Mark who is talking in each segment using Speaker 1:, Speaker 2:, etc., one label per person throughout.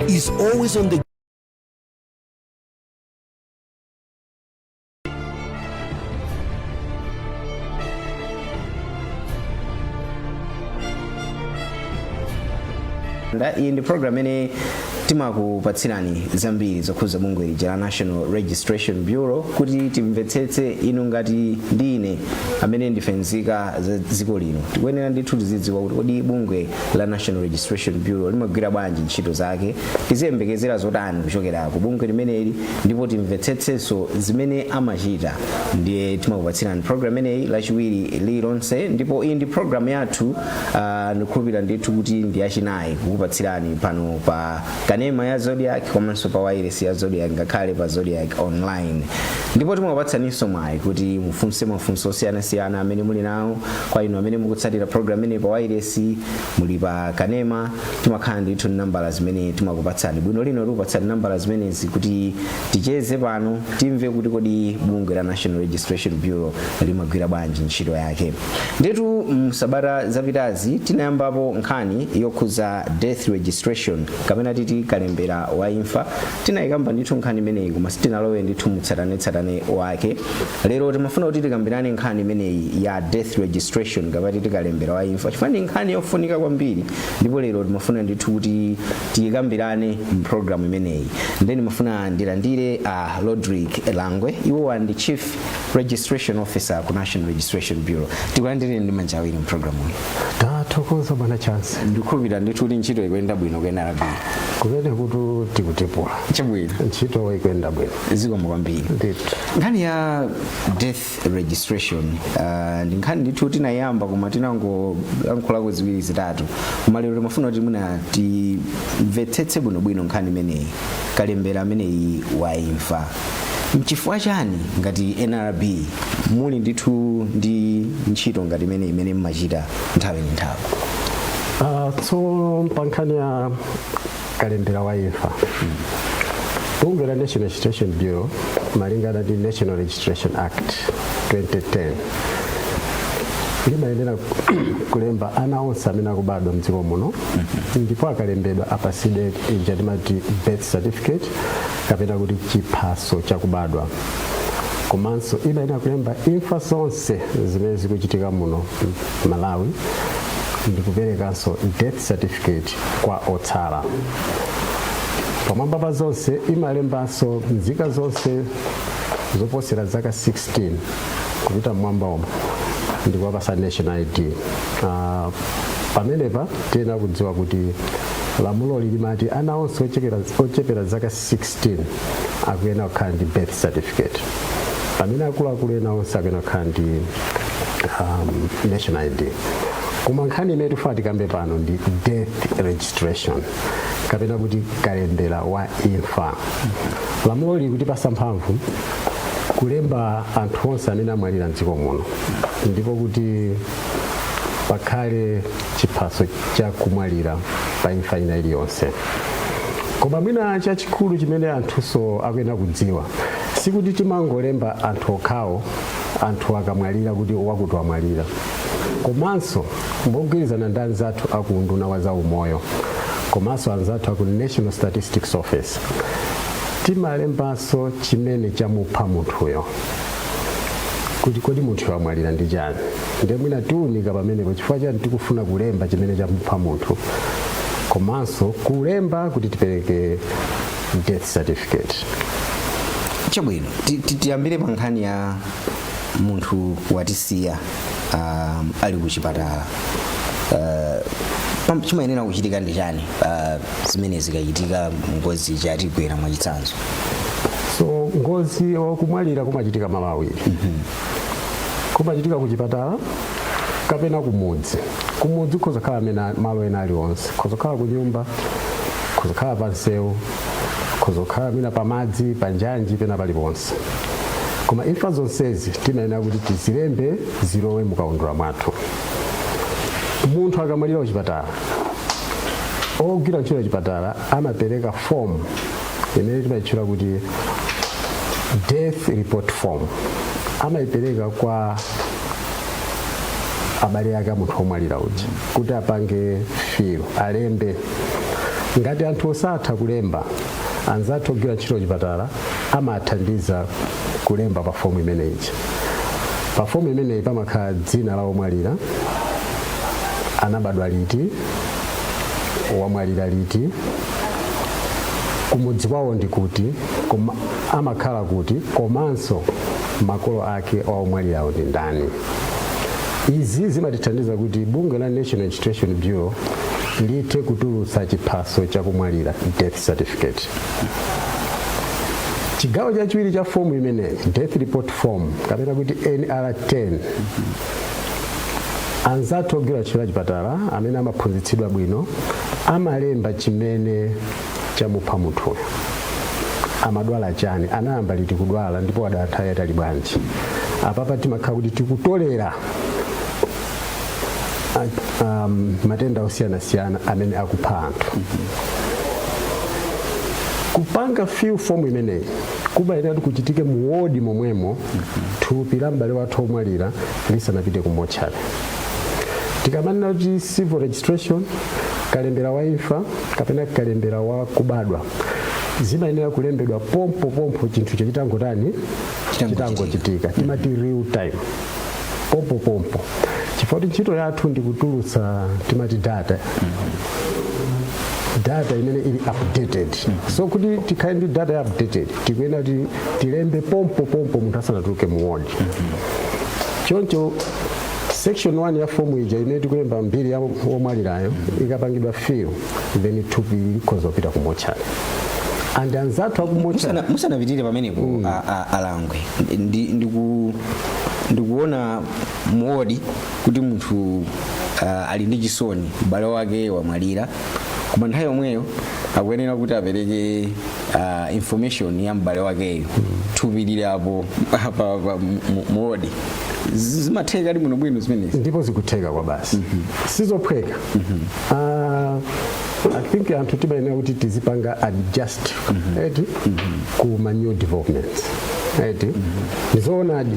Speaker 1: Is always on the
Speaker 2: Iyi ndi program imene timakupatsirani zambiri zokhuza bungwe lija la National Registration Bureau, kuti timvetsetse inu ngati ndi ine amene ndife nzika za dziko lino. Tikuyenera ndithu tizidziwa kuti kodi bungwe la National Registration Bureau limagwira bwanji ntchito zake, tiziyembekezera zotani kuchokera ku bungwe limeneli, ndipo timvetsetsenso zimene amachita. Ndiye timakupatsirani program imeneyi Lachiwiri lililonse, ndipo iyi ndi program yathu, ndikukhulupirira ndithu kuti ndi yachinayi kukupatsirani pano pa kanema ya Zodiak komanso pa wireless ya Zodiak, ngakhale pa Zodiak Online. Ndipo timakupatsaninso mwayi kuti mufunse mafunso osiyanasiyana amene muli nawo. Kwa inu amene mukutsatira program imeneyi pa wireless, muli pa kanema, timakhala ndithu nambala zimene timakupatsani. Bwino lino tikupatsani nambala zimenezi kuti ticheze pano, timve kuti kodi bungwe la National Registration Bureau limagwira bwanji ntchito yake. Nditu msabata zapitazi tinayambapo nkhani yokhuza death registration, kapena titi kalembera wa imfa. Tinayikamba ndithu nkhani imeneyi, koma sitinalowe ndithu mutsatanetsatane wake. Lero timafuna kuti tikambirane nkhani imeneyi ya death registration, kapena titi kalembera wa imfa, chifukwa ndi nkhani yofunika kwambiri, ndipo lero timafuna ndithu kuti tiyikambirane mpulogalamu imeneyi. Ndiye ndimafuna ndilandire Rodrick Langwe. Iwowa ndi Chief Registration Officer ku National Registration Bureau. Tikulandireni ndi manja awiri mpulogalamu iyi.
Speaker 3: Tathokoza, bwana Chance.
Speaker 2: Ndikukhulupirira ndithu kuti ntchito ikuyenda bwino ku NRB.
Speaker 3: Kumene kuti tikutipula.
Speaker 2: Chabwino.
Speaker 3: Ntchito ikuyenda bwino.
Speaker 2: Zikomo kwambiri.
Speaker 3: Ndithu.
Speaker 2: Nkhani ya death registration ndi nkhani ndithu tinayamba, koma tinangolankhulako ziwiri zitatu, koma lero timafuna kuti mwina timvetsetse bwinobwino nkhani imeneyi, kalembera ameneyi wa imfa. Nchifukwa chani ngati NRB muli ndithu ndi ntchito ngati imene imene mmachita nthawi ndi nthawi?
Speaker 3: So pa nkhani ya kalembera wa imfa, bungwe la National Registration Bureau, malingana ndi National Registration Act 2010, limayenera kulemba ana onse amene akubadwa mdziko muno, ndipo akalembedwa apasidwe ija timati birth certificate, kapena kuti chiphaso chakubadwa. Komanso imayenera kulemba imfa zonse zimene zikuchitika muno Malawi ndikuperekanso death certificate kwa otsala. Pamwamba pa zonse, imalembanso nzika zonse zoposera zaka 16 kupita mmwamba omwe ndikuwapasa national ID. Pamenepa tiyenera kudziwa kuti lamuloli limati ana onse ochepera zaka 16 akuyenera kukhala ndi birth certificate, pamene akuluakulu ena onse akuyenera kukhala ndi national ID. Koma nkhani imene tifuna tikambe pano ndi death registration, kapena kuti kalembera wa imfa. Lamulo likutipasa mphamvu kulemba anthu onse amene amwalira mdziko muno, ndipo kuti pakhale chiphaso cha kumwalira pa imfa ina iliyonse. Koma mwina chachikulu chimene anthunso akuyenera kudziwa, sikuti timangolemba anthu okhawo anthu akamwalira kuti wakuti wamwalira, komanso mogwirizana ndi anzathu aku Unduna wa Zaumoyo komanso anzathu aku National Statistics Office, timalembanso chimene chamupha munthuyo, kuti kodi munthuyo wamwalira ndi chani. Ndiye mwina tiunika pamenepo chifukwa chani tikufuna kulemba chimene chamupha munthu, komanso kulemba kuti tipereke death certificate.
Speaker 2: Chabwino. Tiyambire pa nkhani ya munthu watisiya ali kuchipatala. Chimayenera kuchitika ndi chani zimene zikachitika, ngozi chatigwera mwachitsanzo?
Speaker 3: So ngozi wakumwalira kumachitika malo awiri: kumachitika kuchipatala kapena kumudzi. Kumudzi kukhoza kukhala malo ena aliwonse, kukhoza kukhala kunyumba, kukhoza kukhala pansewu, kukhoza kukhala mwina pamadzi, panjanji, pena paliponse. Koma imfa zonsezi timayenera kuti tizilembe, zilowe mukaundula mwathu. Munthu akamwalira kuchipatala, ogwira ntchito kuchipatala amapereka form imene timayitchula kuti death report form. Amayipereka kwa abale ake a munthu omwalira uja kuti apange fill, alembe. Ngati anthu osatha kulemba, anzathu ogwira ntchito chipatala amathandiza kulemba pa fomu imeneyi. Pa fomu imeneyi pamakhala dzina la omwalira, anabadwa liti, wamwalira liti, kumudzi kwawo ndi kuti, koma amakhala kuti, komanso makolo ake omwalirawo ndi ndani. Izi zimatithandiza kuti bungwe la National Registration Bureau lithe kutulutsa chiphaso chakumwalira, death certificate. Chigawo chachiwiri cha fomu imeneyi, death report form kapena kuti NR10, anzathu ogwira ntchito chipatala amene amaphunzitsidwa bwino amalemba chimene chamupha munthuyo, amadwala chani, anayamba liti kudwala, ndipo wadwala nthawi yatali bwanji. Apapa timakhala kuti tikutolera matenda osiyanasiyana amene akupha anthu. Kupanga fill form imeneyi kumayenera kuti kuchitike mu wodi momwemo, thupi la m'bale wathu omwalira lisanapite ku mochari. Tikamanena kuti civil registration, kalembera wa imfa kapena kalembera wa kubadwa, zimayenera kulembedwa pompo pompo chinthu chitangotani? Chitangochitika. Timati real time, pompo pompo, chifukwa kuti ntchito yathu ndi kutulutsa, timati data, data imene ili updated. So kuti tikhale ndi data ya updated, tikuyenera kuti tilembe pompo pompo munthu asanatuluke mu ward. Choncho section 1 ya fomu ija imene tikulemba mbiri ya womwalirayo ikapangidwa fill, then thupi likhoza kupita ku mochari and anzathu aku mochari
Speaker 2: Musanapitire pamenepo, alangwe, ndikuona muwodi kuti munthu ali ndi chisoni, m'bale wake wamwalira, koma nthawi yomweyo akuyenera kuti apereke information ya m'bale wakeyo, thupi lili apo muwodi. Zimatheka ali bwinobwino zimenezi?
Speaker 3: Ndipo zikutheka kwa basi, sizophweka. I think anthu timayenera kuti tizipanga adjust eti ku ma new developments eti. Ndizoonadi,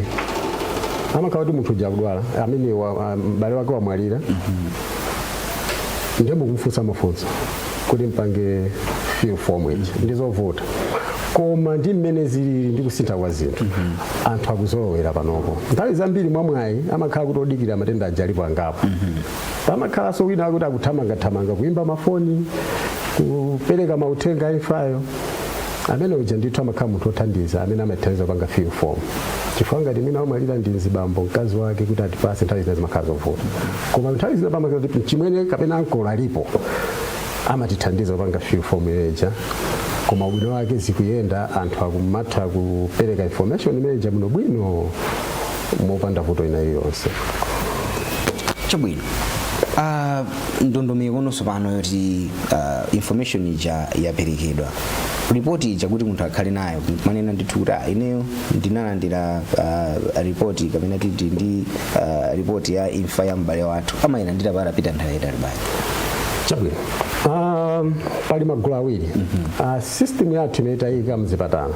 Speaker 3: amakhala kuti munthu uja akudwala, amene m'bale wake wamwalira, ndiye mukumfunsa mafunso kuti mpange fill form iji, ndizovuta. Koma ndi mmene zilili ndi kusintha kwa zinthu, anthu akuzolowera panopo. Nthawi zambiri mwamwayi amakhala kuti odikira matenda aja alipo angapo. Pamakhalanso wina akuti akuthamangathamanga kuimba mafoni, kupereka mauthenga imfayo. Amene uja ndithu amakhala munthu othandiza amene amathandiza kupanga fill form, chifukwa ngati mwina wamwalira ndi mzibambo, mkazi wake kuti atipase, nthawi zina zimakhala zovuta. Koma nthawi zina pamakhala kuti mchimwene kapena ankolo alipo, amatithandiza kupanga fill form imeneja. Koma ubwino wake zikuyenda, anthu akumatha kupereka information imeneja bwinobwino mopanda vuto ina iliyonse.
Speaker 2: Chabwino. Ndondomeko nonso pano yoti information ija yaperekedwa, ripoti ija kuti munthu akhale nayo, manena ndithu kuti ineyo ndinalandira ripoti kapena titi ndi ripoti ya imfa ya m'bale wathu, amayilandira patapita nthawi yayitali bwanji?
Speaker 3: Chabwino. Pali magulu awiri. System yathu imene tayika mzipatala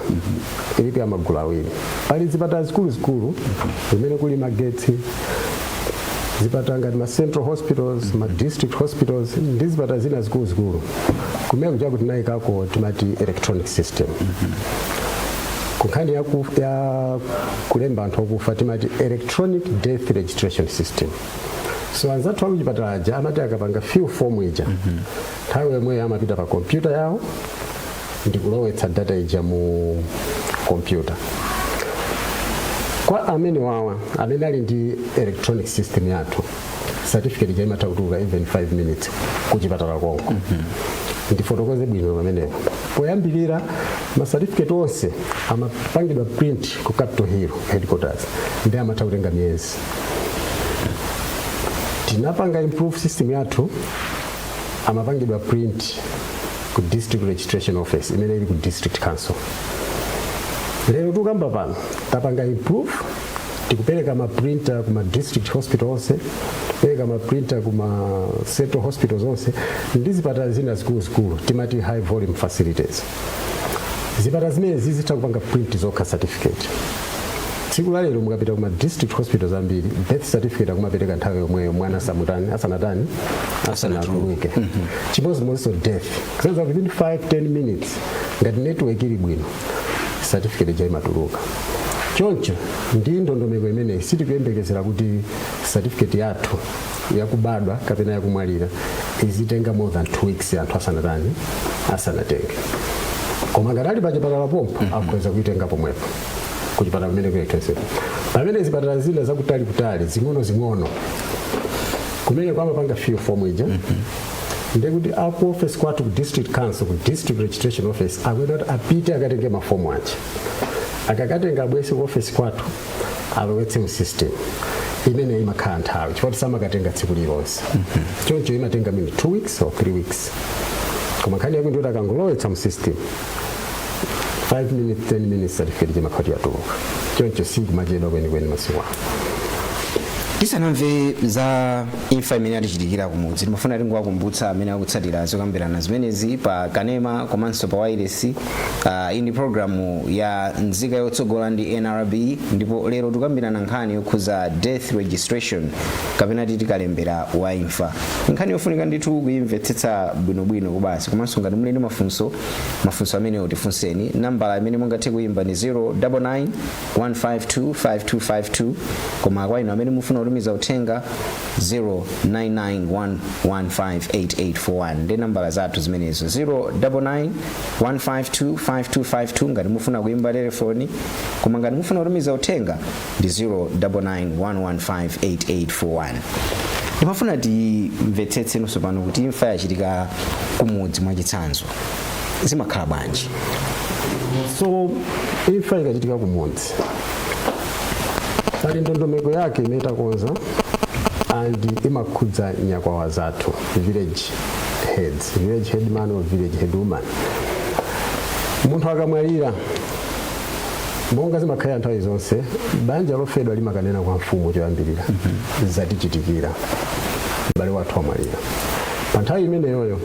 Speaker 3: ilipo ya magulu awiri. Pali zipatala zikuluzikulu zimene kuli magetsi, zipatala ngati ma central hospitals, ma district hospitals ndi zipatala zina zikuluzikulu. Kumene kuja kuti tinayikako timati electronic system. Kunkhani ya kulemba anthu okufa timati electronic death registration system. So anzathu akuchipatala aja amati akapanga fill form ija, nthawi yomweyo amapita pa kompyuta yawo ndikulowetsa data ija mu kompyuta. Kwa amene wawa amene ali ndi electronic system yathu, certificate ija imatha kutuluka even 5 minutes kuchipatala konko. Ndifotokoze bwino pamenepo. Poyambirira ma certificate onse amapangidwa print ku Capitol Hill headquarters, ndi amatha kutenga miyezi. Tinapanga improve system yathu, amapangidwa print ku district registration office imene ili ku district council. Lero tikukamba pano tapanga improve, tikupereka ma printer kuma district hospital onse, kupereka ma printer kuma central hospitals onse ndi zipatala zina zikuluzikulu, timati high volume facilities. Zipatala zimene zizitha kupanga print zokha certificate. Tsiku la lero mukapita kuma district hospitals ambiri, death certificate akumapereka nthawi yomweyo mwana asamutani, asanatani, asanatuluke. Chimodzimodzinso death, kusenza within 5 10 minutes, ngati network ili bwino, certificate ija imatuluka. Choncho ndi ndondomeko imeneyi sitikuyembekezera kuti certificate yathu yakubadwa kapena yakumwalira izitenga more than 2 weeks anthu asanatani, asanatenge. Koma ngati ali pachipatala pompo, akhoza kuitenga pomwepo kuchipatala kumene kuyekhese. Pamene zipatala zina zakutali kutali, zing'ono zing'ono, kumene kwamapanga fill form ija, ndekuti aku office kwathu ku district council, ku district registration office, akuyenera kuti apite akatenge mafomu aja. Akakatenga, abwese ku office kwathu, alowetse mu system imene imakhala nthawi, chifukwa samakatenga tsiku lilonse. Choncho imatenga maybe 2 weeks or 3 weeks. Koma nkhani yake ndikuti akangolowetsa mu system, 5 minutes, 10 minutes, certificate chimakhala yatuluka. Choncho sikumachedwa kwenikweni masiku ano.
Speaker 2: Tisanamve za imfa imene atichitikira kumudzi, timafuna tingowakumbutsa amene akutsatira zokambirana zimenezi pa kanema komanso pa wireless. Iyi ndi programu ya Nzika Yotsogola ndi NRB, ndipo lero tikambirana nkhani yokhuza death registration, kapena titi kalembera wa imfa. Nkhani yofunika ndithu kuyimvetsetsa bwinobwino kubasi. Komanso ngati muli ndi mafunso, mafunso amenewo tifunseni. Nambala imene mungathe kuyimba ndi 099 152 5252, koma kwa inu amene mufuna kutumiza uthenga, 0991158841. Ndi nambala zathu zimenezo, 099 152 5252 ngati mufuna kuyimba telefoni, koma ngati mufuna kutumiza uthenga ndi 0991158841. Ndimafuna timvetsetse nonso pano kuti imfa yachitika kumudzi, mwachitsanzo, zimakhala bwanji?
Speaker 3: So imfa ikachitika kumudzi, pali ndondomeko yake imene takonza and imakhudza nyakwawa zathu, village heads, village headman or village headwoman. Munthu akamwalira, monga zimakhalira nthawi zonse, banja lofedwa limakanena kwa mfumu choyambirira, "Zatichitikira, m'bale wathu wamwalira." Pa nthawi imeneyoyo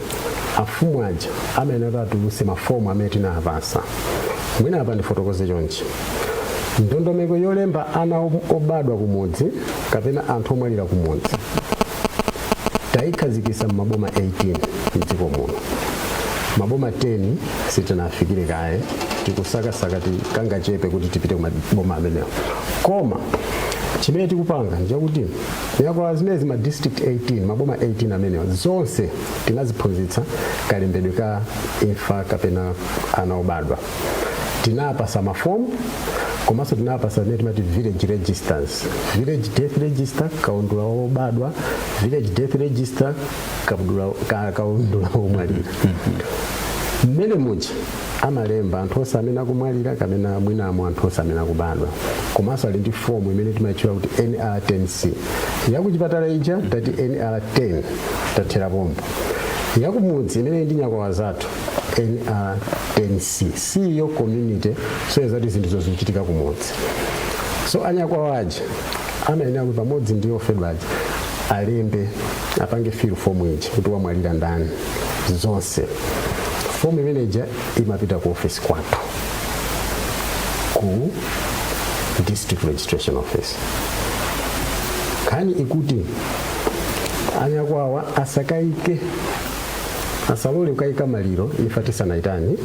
Speaker 3: afumu aja amayenera kuti atulutse mafomu amene tinawapasa. Mwina apa ndifotokoze chonchi: ndondomeko yolemba ana obadwa kumudzi kapena anthu omwalira kumudzi tayikhazikitsa m'maboma 18 mdziko muno. Maboma 10 sitinafikire kaye, tikusakasaka tikangachepe kuti tipite kumaboma amenewo. Koma chimene tikupanga nchakuti nyakwawa zimene ma district 18, maboma 18 amenewa, zonse tinaziphunzitsa kalembedwe ka imfa kapena ana obadwa. Tinapasa mafomu, komanso tinapasa zimene timati village registers, village death register, kaundula wobadwa, village death register, kaundula womwalira. Mmene muja amalemba anthu onse amene akumwalira kapena mwinamo anthu onse amene akubadwa. Komanso ali ndi fomu imene timayitchula kuti NR10C. Yakuchipatala ija tati NR10, tathera pompo. Yakumudzi imene ndi nyakwawa zathu, NR10C, C yo community, so zati zinthu zikuchitika kumudzi. So anyakwawa aja amayenera kuti pamodzi ndi ofedwa aja alembe, apange fill fomu ija kuti wamwalira ndani, zonse. Fomu imeneja imapita ku office kwathu, ku district registration office. Nkhani ikuti anyakwawa asakaike, asalole kukayika maliro imfa tisanayitani?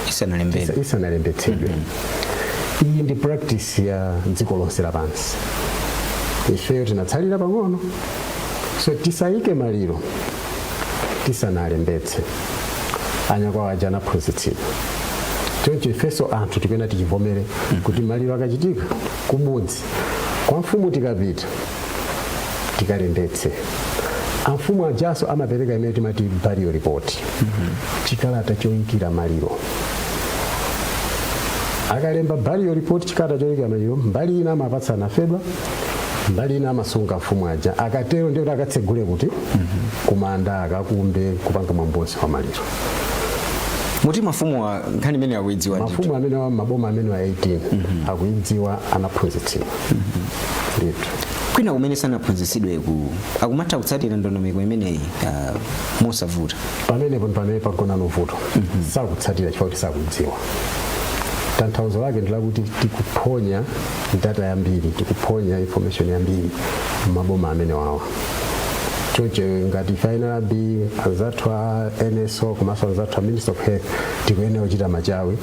Speaker 2: Isanalembedwe.
Speaker 3: Isanalembetsedwe. Iyi ndi practice ya dziko lonse lapansi, ifeyo tinatsalira pang'ono. So tisayike maliro tisanalembetse. Anyakwawa aja anaphunzitsidwa. Choncho ifenso anthu tipena tichivomere kuti maliro akachitika kumudzi kwa mfumu, tikapita tikalembetse. Amfumu ajaso amapereka imene timati burial report, chikalata choyikira maliro. Akalemba burial report, chikalata choyikira maliro, mbali ina amapatsa anafedwa, mbali ina amasunga mfumu aja. Akatero ndiye kuti akatsegule kuti kumanda, akakumbe, kupanga mwambo wonse wa maliro.
Speaker 2: Muti mafumu wa nkhani imene akuidziwa ndithu?
Speaker 3: Mafumu amene wa maboma amene wa 18 akuidziwa, anaphunzitsidwa ndithu.
Speaker 2: Kwina kumene sanaphunzitsidwe ku akumatha kutsatira ndondomeko imeneyi mosavuta?
Speaker 3: Pamenepo ndi pamene pagona vuto. Sakutsatira chifukwa kuti sakudziwa. Tanthauzo lake ndilakuti tikuphonya data yambiri, tikuphonya information yambiri maboma amene wawa. Choncho ngati ife NRB, anzathu a NSO komanso anzathu a Minister of Health, tikuyenera kuchita machawi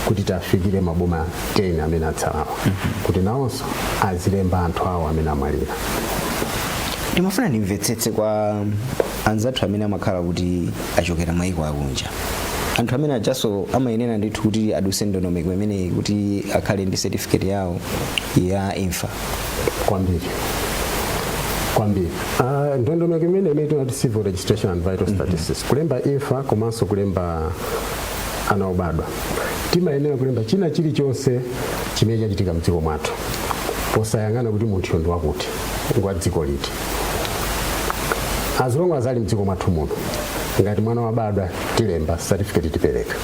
Speaker 3: kuti tafikire maboma 10 amene atsalawa, kuti nawonso azilemba anthu awo amene amwalira.
Speaker 2: Ndimafuna ndimvetsetse kwa anzathu amene amakhala kuti achokera maiko akunja, anthu amene ajaso amayenera ndithu kuti aduse ndondomeko imeneyi kuti akhale ndi certificate yawo ya imfa?
Speaker 3: Kwambiri, kwambiri. Ndondomeko imene timati civil registration and vital statistics, kulemba imfa komanso kulemba ana obadwa, timayenera kulemba china chilichonse chimene chachitika mdziko mwathu, posayang'ana kuti munthuyo ndi wakuti, ngwa dziko liti. As long as ali mdziko mwathu muno, ngati mwana wabadwa tilemba certificate, tipereka.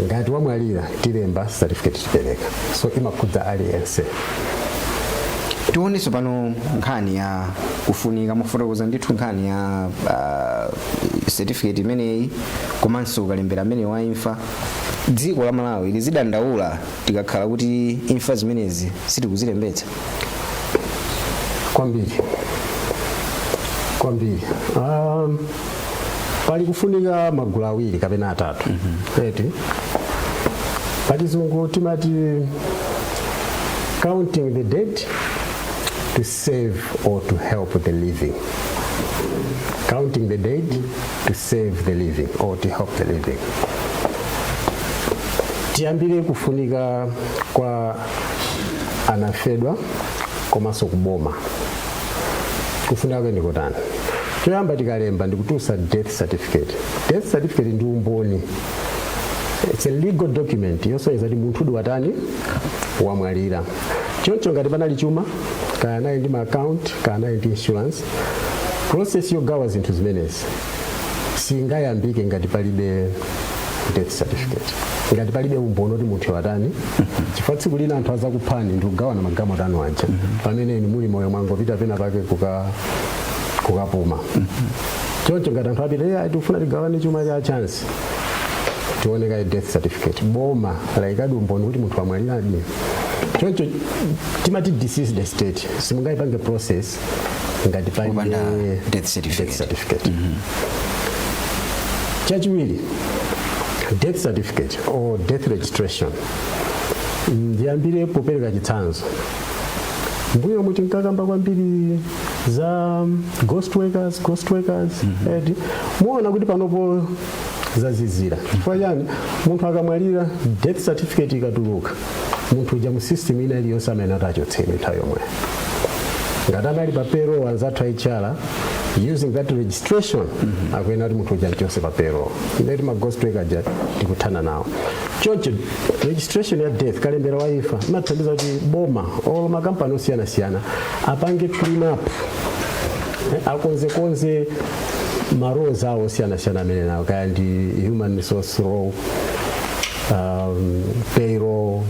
Speaker 3: Ngati wamwalira tilemba certificate, tipereka. So imakhudza aliyense.
Speaker 2: Tionenso pano nkhani ya kufunika, mufotokoza ndithu nkhani ya certificate imeneyi komanso kalembera amene wa imfa. Dziko la Malawi lizidandaula tikakhala kuti imfa zimenezi sitikuzilembetsa?
Speaker 3: Kwambiri, kwambiri. Pali kufunika magulu awiri kapena atatu, eti? Pachizungu timati counting the dead to save or to help the living. Counting the dead to save the living or to help the living. Tiyambire kufunika kwa anafedwa komanso kuboma. Kufunika kwake ndikotani? Choyamba, tikalemba ndikutulutsa death certificate. Death certificate ndi umboni, it's a legal document yosonyeza kuti munthu watani? Wamwalira. Choncho ngati panali chuma, kaya anali ndi ma account, kaya anali ndi insurance, process yogawa zinthu zimenezi singayambike ngati palibe death certificate, ngati palibe umboni kuti munthu watani. Chifukwa tsiku lina anthu azakuphani ndi kugawana magalimoto anu aja, pamene inu muli moyo mwangopita pena pake kukapuma. Choncho ngati anthu apita, "Eh, tikufuna tigawane chuma cha Chance," tioneka death certificate, boma laikadi umboni kuti munthu wamwaliradi. Choncho timati deceased estate simungayipange process ngati palibe
Speaker 2: Kupanda death certificate.
Speaker 3: Death certificate. Chachiwiri, death certificate or death registration, ndiyambire popereka chitsanzo. Mbuyo muti nkakamba kwambiri za ghost workers, ghost workers, eti? Muona kuti panopo zazizira. Chifukwa chani? Munthu akamwalira, death certificate ikatuluka, munthu uja mu system ina iliyonse amene atachotsedwe nthawi yomwe. Ngati anali pa payroll, anzathu a HR using that registration akuyenera kuti munthu uja mchose pa payroll. Ndeti ma ghost worker aja tikuthana nawo. Choncho registration ya death, kalembera wa imfa, imathandiza kuti boma olo makampani osiyanasiyana apange clean up, akonzekonze ma roles awo osiyanasiyana amene nawo, kaya ndi human resource role, payroll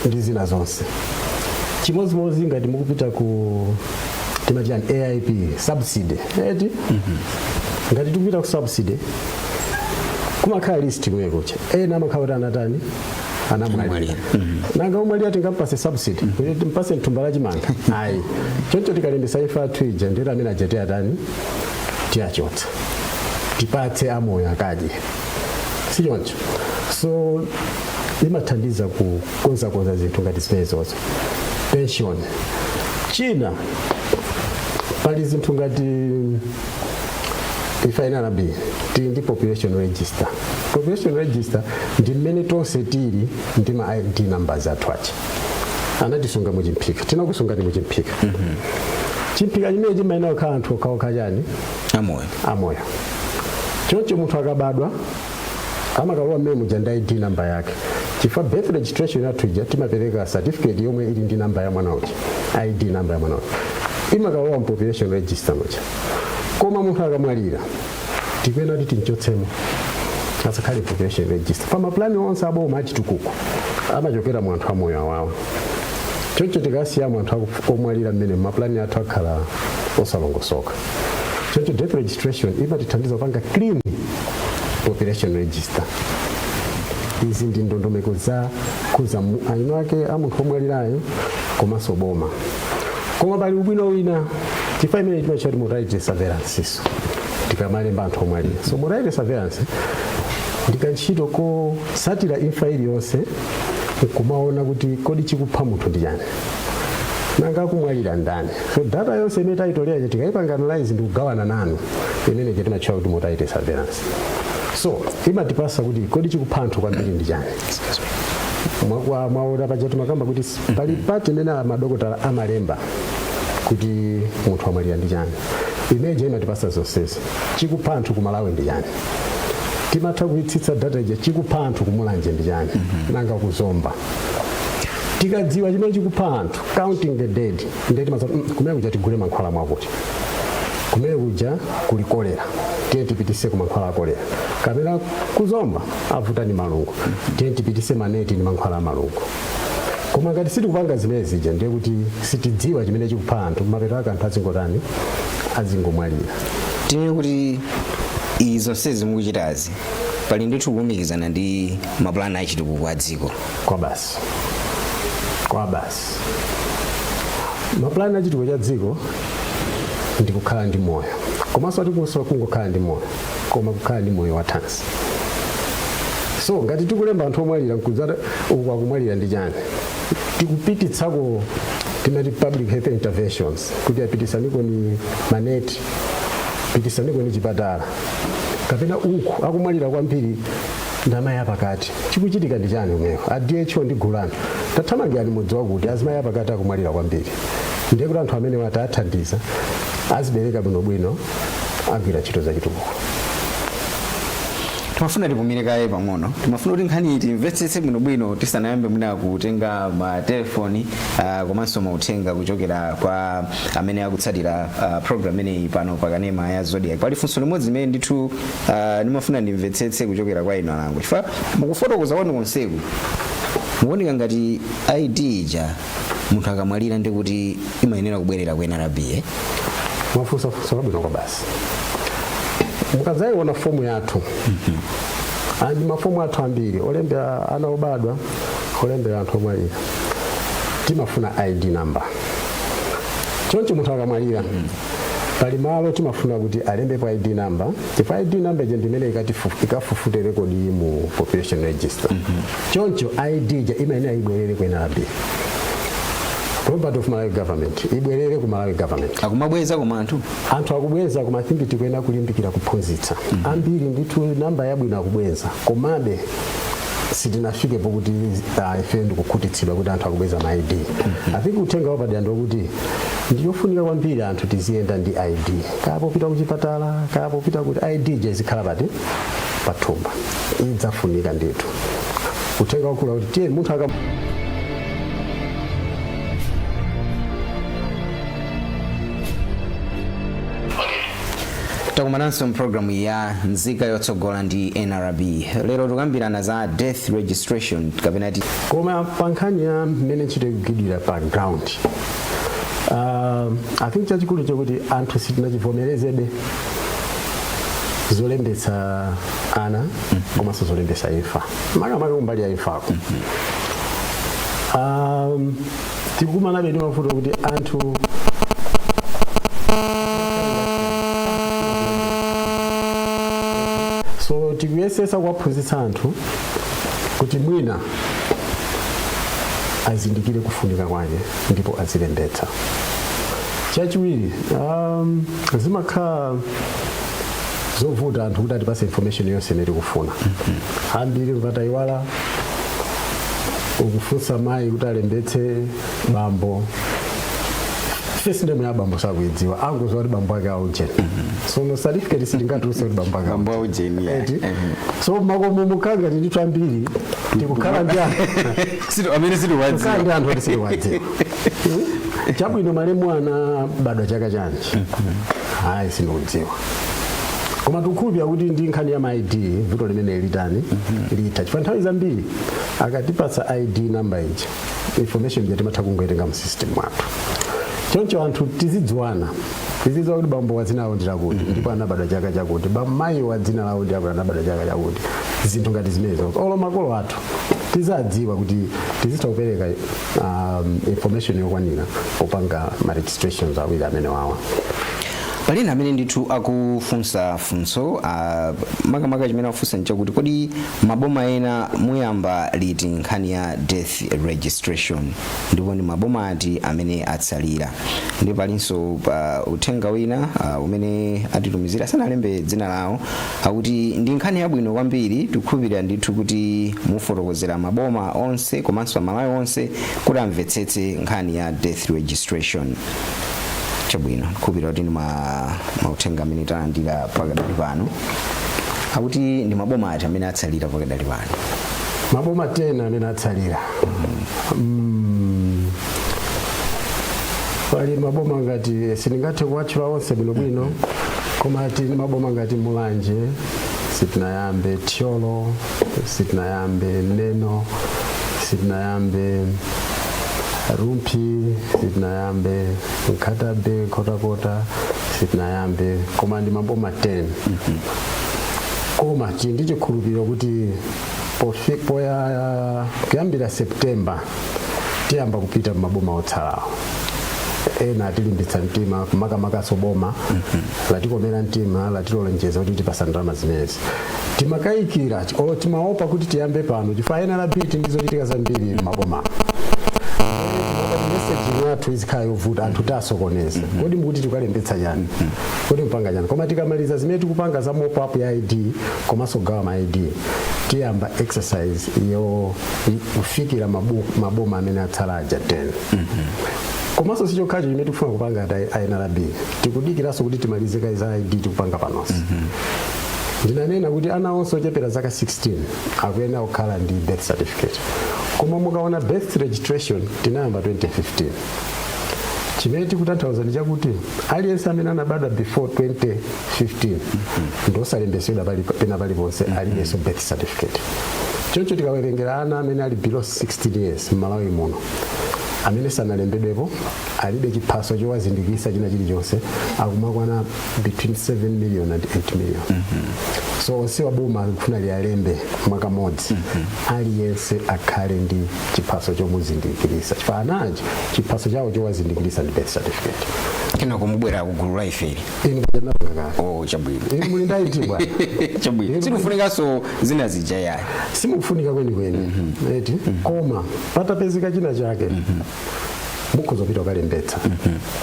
Speaker 3: ndi zina zonse. Chimodzimodzi ngati mukupita ku, timati yani, AIP subsidy, eti? Ngati tikupita ku subsidy, kumakhala list kumene kucha, ena amakhala kuti anatani? Anamwalira. Nanga umwalira tingampase subsidy kuti timpase mthumba la chimanga? Ayi. Choncho tikalembesa imfa athu ija, ndero amene aja tiyatani? Tiyachotsa, tipatse amoyo akadye, si choncho? So imathandiza kukonzakonza zinthu ngati zimenezozo, pension. China, pali zinthu ngati ife NRB tili ndi population register. Population register ndi mmene tonse tili ndi ma ID numbers athu aja. Anatisunga muchimphika, tinakusungani muchimphika. Chimphika chimene chimayenera kukhala anthu okhaokha chani?
Speaker 2: Amoyo.
Speaker 3: Amoyo. Choncho munthu akabadwa amakalowa mmene muja ndi ID number yake, chifukwa birth registration yathu ija timapereka certificate yomwe ili ndi namba ya mwana uja, ID number ya mwana uja imakalowa mu population register muja. Koma munthu akamwalira, tikuyenera kuti timchotsemo, asakhale population register. Pa mapulani onse aboma achitukuko amachokera mu anthu amoyo awawa. Choncho tikasiya mu anthu omwalira mmene, mapulani athu akhala osalongosoka. Choncho death registration imatithandiza kupanga clean population register. Izi ndi ndondomeko za kuza eni ake a munthu omwalirayo komanso boma. Koma pali ubwino wina, chifukwa imene timachati mortality surveillance. So tikamalemba anthu omwalira, so mortality surveillance ndikantchito kosatira imfa iliyonse nkumaona kuti kodi chikupha munthu ndi chani, nanga kumwalira ndani. So data yonse imene tayitolera tikayipanga analyze ndi kugawana nanu, imene timatchula kuti mortality surveillance. So imatipasa kuti kodi chikupha anthu kwambiri ndi chani. Mwaona paja timakamba kuti pali pati imene madokotala amalemba kuti munthu amwalira ndi chani. Imeneja imatipasa zonsezi. Chikupha anthu ku Malawi ndi chani? Timatha kuitsitsa data ija, chikupha anthu kumulanje ndi chani, nanga kuzomba. Tikadziwa chimene chikupha anthu, counting the dead, ndiye timaza kumene kuja tigule mankhwala mwakuti, kumene kuja kuli kolera, tiye tipitise ku mankhwala a kolera, kapena kuzomba avuta ni malungo, tiye tipitise maneti ndi mankhwala a malungo. Koma ngati sitikupanga zimene zija, ndiye kuti sitidziwa chimene chikupha anthu. Mapeto ake anthu azingotani? Azingomwalira.
Speaker 2: Tinene kuti izi zonsezi mukuchitazi pali ndithu kulumikizana ndi mapulani achitukuko a dziko?
Speaker 3: Kwa basi, kwa basi. Mapulani achitukuko cha dziko ndi kukhala ndi moyo, komanso atikunso kungokhala ndi moyo, koma kukhala ndi moyo wathanzi. So ngati tikulemba anthu omwalira nkudzata uku akumwalira ndi chani, tikupititsako timati public health interventions, kuti apitisaniko ni maneti, pitisaniko ni chipatala, kapena uku akumwalira kwambiri ndi amayi apakati, chikuchitika ndi chani umeko? A DHO ndi gulu lanu, tathamangirani mudzi wakuti, azimayi apakati akumwalira kwambiri. Ndiye kuti anthu amene atathandiza azibereka bwinobwino, agwira ntchito zachitukuko.
Speaker 2: Timafuna tipumire kaye pang'ono. Timafuna kuti nkhani timvetsetse bwinobwino tisanayambe mwina kutenga matelefoni komanso mauthenga kuchokera kwa amene akutsatira program imeneyi pano pakanema ya Zodiac. Pali funso limodzi limene ndithu ndimafuna ndimvetsetse kuchokera kwa inu alango, chifukwa mukufotokoza kwanu konseku mukuoneka ngati ID ija munthu akamwalira ndi kuti imayenera kubwerera ku NRB, eh?
Speaker 3: Mwafunsa funso labwino kwa basi. Mukadzayiona fomu yathu andi mafomu athu ambiri olembera ana obadwa, olembera anthu omwalira, timafuna ID number. Choncho munthu akamwalira, pali malo timafuna kuti alembepo ID number, chifukwa ID number ija ndimene ikafufute rekodi iyi mu population register. Choncho ID ija imayenera ibwerere ku NRB, property of Malawi government, ibwerere ku Malawi government.
Speaker 2: Akumabweza koma anthu?
Speaker 3: Anthu akubweza, koma I think tikuyenera kulimbikira kuphunzitsa ambiri ndithu. Namba yabwino akubweza, komabe sitinafike pokuti ife ndikukhutitsidwa kuti anthu akubweza ma ID. I think uthenga wapadera ndikuti ndiyofunika kwambiri anthu tiziyenda ndi ID, kaya popita kuchipatala, kaya popita kuti, ID ija izikhala pati? Pathumba. Idzafunika ndithu. Uthenga wakula kuti tiye munthu aka
Speaker 2: Takumananso mpulogalamu ya Nzika Yotsogola ndi NRB. Lero tikambirana za death registration kapena ti
Speaker 3: Koma pa nkhani ya mmene ntchito ikugwidwira pa ground, I think chachikulu chokuti anthu sitinachivomerezebe zolembetsa ana komanso zolembetsa imfa, makamaka kumbali ya imfako. Tikukumanabe ndi mavuto kuti anthu so tikuyesesa kuwaphunzitsa anthu kuti mwina azindikire kufunika kwake ndipo azilembetsa. Chachiwiri, zimakhala zovuta anthu kuti atipase information yonse imene tikufuna. Ambiri mvatayiwala. Ukufunsa mayi kuti alembetse bambo, first name ya bambo sakuidziwa, angoziwa kuti bambo ake aujeni. So no certificate sitingatuluse kuti bambo ake
Speaker 2: Bambo aujeni, yeah.
Speaker 3: Eti. So makomo mukanga ndithu ambiri tikukhala ndi anthu
Speaker 2: Amene
Speaker 3: kukhala
Speaker 2: sitiwadziwa.
Speaker 3: Ndi anthu oti sitiwadziwa. Chabwino, malemu ana badwa chaka chanji? Hayi, sindikudziwa. Koma tikukhulupirira kuti ndi nkhani ya ma ID vuto limene litani? Litha, chifukwa nthawi zambiri akatipatsa ID number ija, information ija timatha kungoitenga mu system mwathu. Choncho anthu tizidziwana, tizidziwa kuti bambo wa dzina lawo ndi lakuti ndipo anabadwa chaka chakuti, mayi wa dzina lawo ndi lakuti anabadwa chaka chakuti. Zinthu ngati zimenezo, olo makolo athu tizadziwa kuti tizitha kupereka information yokwanira popanga ma registrations awiri amene wawa.
Speaker 2: Palina amene ndithu akufunsa funso, makamaka chimene akufunsa nchakuti kodi maboma ena muyamba liti nkhani ya death registration, ndipo ndi maboma ati amene atsalira? Ndi palinso uthenga wina umene atitumizira, sanalembe dzina lawo, akuti ndi nkhani yabwino kwambiri, tikukhulupirira ndithu kuti mufotokozera maboma onse komanso Amalawi onse kuti amvetsetse nkhani ya death registration. Chabwino, kukhulupirira kuti ndi mauthenga amene talandira pakadali pano. Akuti ndi maboma ati amene atsalira pakadali pano?
Speaker 3: Maboma 10 amene atsalira. Pali maboma ngati, sindingathe kuwatchula onse bwinobwino, koma tili maboma ngati Mulanje sitinayambe, Thyolo sitinayambe, Neno sitinayambe, Rumphi sitinayambe, Nkhata Bay, Nkhotakota sitinayambe, koma ndi maboma 10. Koma tili ndi chikhulupiriro kuti poya kuyambira September tiyamba kupita maboma otsalawo. Ena atilimbitsa mtima, makamakaso boma latikomera mtima, latilonjeza kuti tipasa ndalama zimenezi. Timakayikira olo timaopa kuti tiyambe pano chifukwa NRB ndizochitika zambiri maboma, messaging yathu izikhala yovuta, anthu tasokoneza, kodi mukuti tikalembetsa chani, kodi mpanga chani? Koma tikamaliza zimene tikupanga za mop up ya ID komanso kugawa ma ID, tiyamba exercise yo kufikira maboma amene atsala aja 10. Komanso sichokhacho chimene tikufuna kupanga ati NRB, tikudikiranso kuti timalize kayi za ID tikupanga panonso. Ndinanena kuti ana onse ochepera zaka 16 akuyenera kukhala ndi birth certificate, koma mukaona birth registration tinayamba 2015. Chimene tikutanthauza ndi chakuti aliyense amene anabadwa before 2015 ndosalembesedwa pena paliponse, alibenso birth certificate. Choncho tikawerengera ana amene ali below 16 years m'Malawi muno amene sanalembedwepo, alibe chiphaso chowazindikisa china chilichonse, akumakwana between 7 million and 8 million. So onse waboma akufuna lialembe mwakamodzi, aliyense akhale ndi chiphaso chomuzindikirisa, chifukwa anaji chiphaso chawo chowazindikirisa ndi birth certificate.
Speaker 2: Kenako mubwera kugulu la ifeli.
Speaker 3: Inu pajanapanga kale.
Speaker 2: Oh, chabwino.
Speaker 3: Inu muli ndi ID, bwana.
Speaker 2: Chabwino, sikufunikanso zina zija yayi.
Speaker 3: Simukufunika kwenikweni eti, koma patapezeka china chake mukhoza kupita kukalembetsa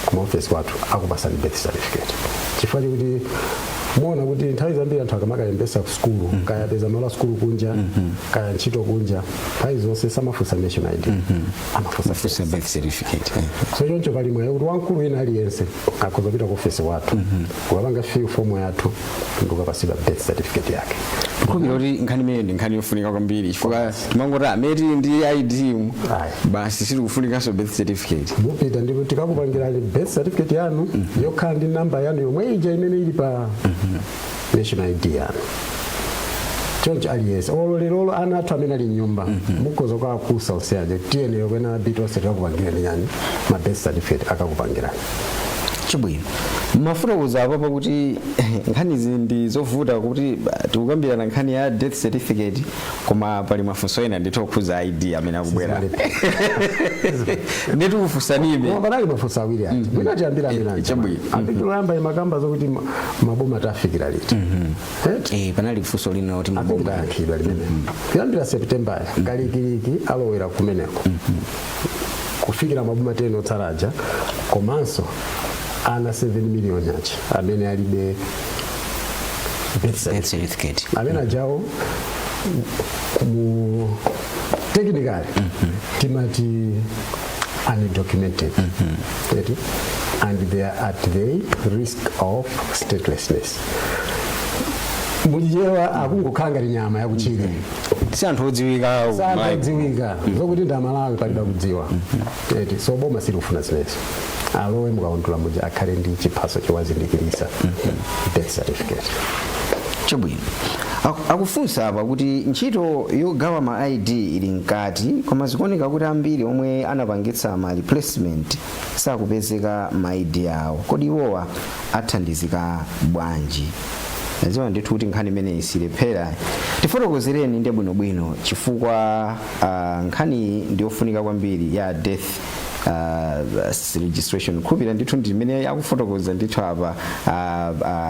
Speaker 3: kuma ofesi kwathu, akupasani birth certificate, chifukwa chokuti muona kuti nthawi zambiri anthu akamakalembetsa ku sukulu, kaya apeza malo a sukulu kunja, kaya ntchito kunja, nthawi zonse samafunsa national ID, amafunsa
Speaker 2: Mafunsa birth certificate.
Speaker 3: So choncho pali mwayi kuti wamkulu wina aliyense akhoza kupita ku ofesi kwathu, ukapanga fill form yathu, ndikukapasidwa birth certificate yake.
Speaker 2: Kukhulupirira kuti nkhani imeneyo ndi nkhani yofunika kwambiri, chifukwa timangoti amene tili ndi ID mu,
Speaker 3: Ayi.
Speaker 2: basi, sitikufunikanso birth certificate.
Speaker 3: Mupita ndipo tikakupangirani birth certificate yanu yokhala ndi namba yanu yomwe ija imene ili pa national ID yanu. Choncho aliyense, olo lerolo ana athu amene ali mnyumba, mukhoza kukawakusa onse aja, tiyenera kwena biti onse tikakupangirani yani ma birth certificate, akakupangirani.
Speaker 2: Chabwino, mafotokoza apapo kuti nkhanizi ndi zovuta, kuti tikukambirana nkhani ya death certificate, koma pali mafunso ena ndithu okhuza ID amene akubwera, nditikufunsanibe.
Speaker 3: Koma panali mafunso awiri aja, mwina tiyambira amene aja.
Speaker 2: Chabwino.
Speaker 3: Apikilo imakamba zokuti maboma tafikira liti? Eti?
Speaker 2: Panali funso lina kuti maboma
Speaker 3: Apikitayankhidwa limene kuyambira September kalikiliki alowera kumeneko kufikira maboma 10 otsalaja, komanso ana 7 million aja amene alibe birth certificate.
Speaker 2: Birth certificate.
Speaker 3: Amene ajawo mu technically timati undocumented. Eti? And they are at the risk of statelessness. Muchichewa akungokhala ngati nyama yakuchire.
Speaker 2: Si anthu odziwika.
Speaker 3: Sakudziwika zokuti ndi Amalawi, palibe kudziwa eti. So boma silikufuna zimenezo, alowe mukaundula muja akhale ndi chiphaso chowazindikirisa, birth certificate.
Speaker 2: Chabwino. Akufunsa apa kuti ntchito yogawa ma ID ili mkati, koma zikuoneka kuti ambiri omwe anapangitsa ma replacement sakupezeka ma ID awo. Kodi iwowa athandizika bwanji? Nadziwa ndithu kuti nkhani imeneyi silephera. Tifotokozereni ndi bwinobwino, chifukwa nkhani ndiyofunika kwambiri ya death registration. Khupira ndithu ndi imene akufotokoza ndithu apa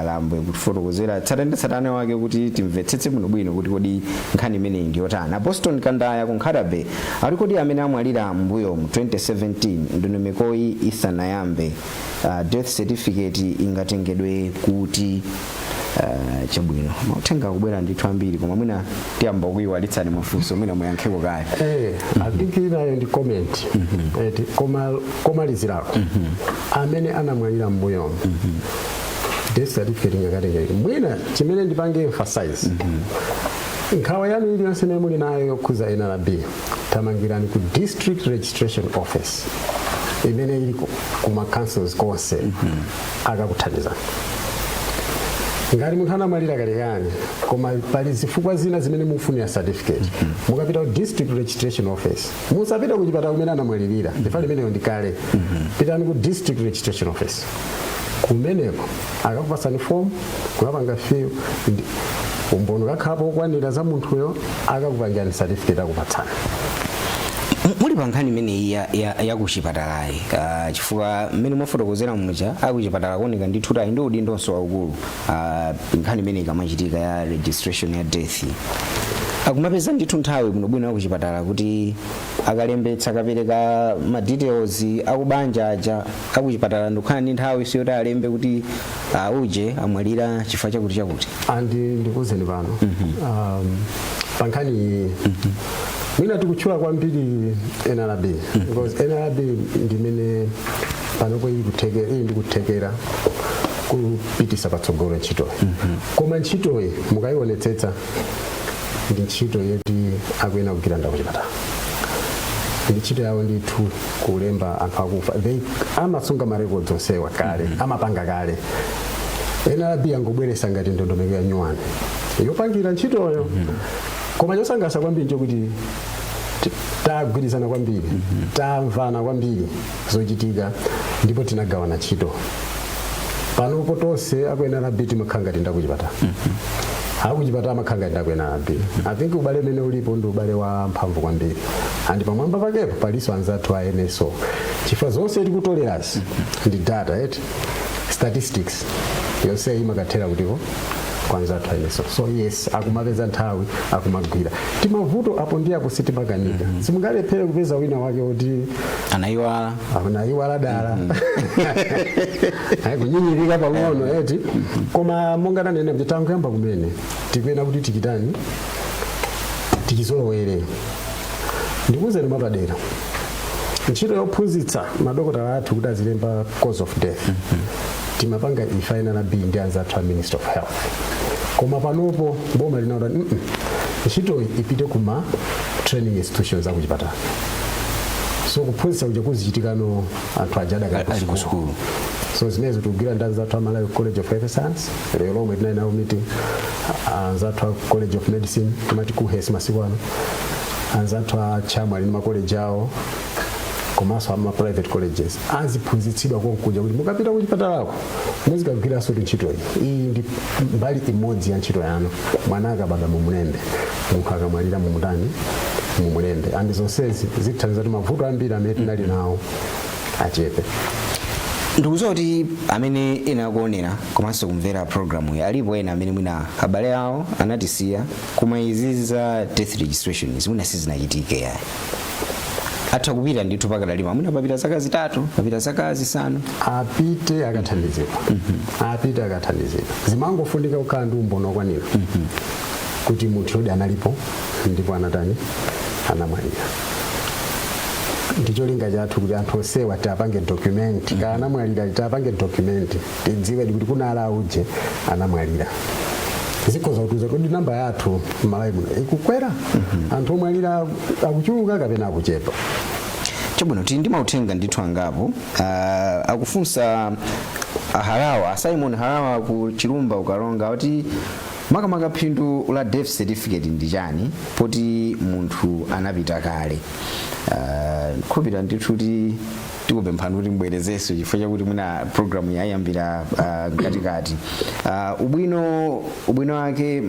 Speaker 2: Lambwe, kutifotokozera tsatane wake kuti timvetsetse bwinobwino kuti kodi nkhani imeneyi ndiyotani. A Boston Kandaya ku Nkhata Bay ali, kodi amene amwalira mbuyo mu 2017, ndondomekoyi isanayambe, death certificate ingatengedwe kuti? Chabwino, mauthenga akubwera ndithu ambiri, koma mwina tiyamba kuyiwalitsani mafunso, mwina muyankheko kaya.
Speaker 3: I think inayo ndi comment. Koma komalizirako, amene anamwalira mbuyomu, death certificate ingakatengeke? Mwina chimene ndipange emphasize, nkhawa yanu iliyonse imene muli nayo yokhuza NRB, thamangirani ku district registration office imene ili kuma councils konse, akakuthandizani. Ngati munthu anamwalira kalekale koma pali zifukwa zina zimene mukufunira certificate, mukapita ku district registration office, musapita ku chipatala kumene anamwalirira, chifukwa limeneyo ndi kale. Pitani ku district registration office, kumeneko akakupasani form, kukapanga fill, umboni kakhalapo okwanira za munthuyo, akakupangirani certificate, akupatsani.
Speaker 2: Muli pa nkhani imeneyi ya kuchipatalayi, chifukwa mmene mwafotokozera muja, akuchipatala kuoneka ndithu kuti ali ndi udindonso waukulu. Nkhani imeneyi ikamachitika ya registration ya death, akumapeza ndithu nthawi bwinobwino akuchipatala kuti akalembetsa, akapereka ma details akubanja aja, akuchipatala ndikukhala ndi nthawi siyoti alembe kuti uje amwalira chifukwa chakuti chakuti?
Speaker 3: Andi ndikuwuzeni pano, pa nkhani iyi mwina tikutchula kwambiri NRB because NRB ndimene panopo ili ndikuthekera kupitisa patsogolo ntchitoyi. Koma ntchitoyi mukayionetsetsa, ndi ntchito yoti akuyena kugwira ndakuchipatala, ndi ntchito yawo ndithu kulemba anthu akufa. They amasunga ma records onsewa kale, amapanga kale. NRB yangobweresa ngati ndondomeko ya nyuwani yopangira ntchitoyo. Koma chosangalatsa kwambiri nchokuti tagwirizana kwambiri, tamvana kwambiri zochitika, ndipo tinagawana ntchito. Panopo tonse aku NRB timakhala ngati ndakuchipatala, akuchipatala amakhala ngati ndaku NRB. I think ubale umene ulipo ndi ubale wa mphamvu kwambiri, and pamwamba pakepo palinso anzathu a NSO, chifukwa zonse tikutolerazi ndi data eti, statistics yonse imakathera kutiko? Kwa anzathu a NSO. So yes, akumapeza nthawi, akumagwira. Timavuto apo ndi apo sitimakanika, simungalephere kupeza wina wake kuti
Speaker 2: anayiwala.
Speaker 3: Anayiwala dala. Ayi, kunyinyirika pang'ono eti. Koma monga tanena kuti tangoyamba kumene, tikuyena kuti tichitani, tichizolowere. Ndikuwuzeni mwapadera, ntchito yophunzitsa madokotala athu kuti azilemba cause of death timapanga ife NRB ndi anzathu a Ministry of Health. Koma panopo boma linaona ntchitoyi ipite kuma training institutions akuchipatala, so kuphunzitsa kuja kuzichitikano anthu aja adakali
Speaker 2: ali ku sukulu.
Speaker 3: So zimenezo tikugwira ndi anzathu a Malawi College of Health Science. Lero lomwe tinali nawo meeting, anzathu a College of Medicine, timati KUHeS masiku ano, anzathu a CHAM ali ndi makoleji awo, komanso ama private colleges. Aziphunzitsidwa konkuja kuti mukapita kuchipatalako muzikagwiranso kuti ntchito iyi, iyi ndi mbali imodzi ya ntchito yanu. Mwana akabadwa mumulembe, munthu akamwalira mumutani? Mumulembe. And zonsezi zithandiza kuti mavuto ambiri amene tinali nawo achepe.
Speaker 2: Ndikudziwa kuti amene ena akuonera komanso kumvera programu iyi, alipo ena amene mwina abale awo anatisiya, koma izi za death registration izi mwina sizinachitike yayi. Atha kupita ndithu pakadalima, mwina papita zaka 3, papita zaka 5.
Speaker 3: Apite akathandizidwa, apite akathandizidwa. Zimangofunika kukhala ndi umboni okwanira kuti munthu yodi analipo ndipo anatani? Anamwalira. Ndicholinga chathu kuti anthu onsewa tiapange document. Kaya anamwalira, tiapange document, tidziwe kuti kunala uje anamwalira. Zikhoza kutiuza kuti namba yathu m'Malawi muno ikukwera, anthu omwalira akuchuluka kapena akuchepa.
Speaker 2: Chabwino, tili ndi mauthenga ndithu angapo. Akufunsa Harawa, Simon Harawa ku Chilumba Ukalonga, kuti makamaka phindu la death certificate ndi chani poti munthu anapita kale? Khupira ndithu kuti Tikupemphani kuti mbwerezenso chifukwa chakuti mwina program yayambira mkatikati. Ubwino wake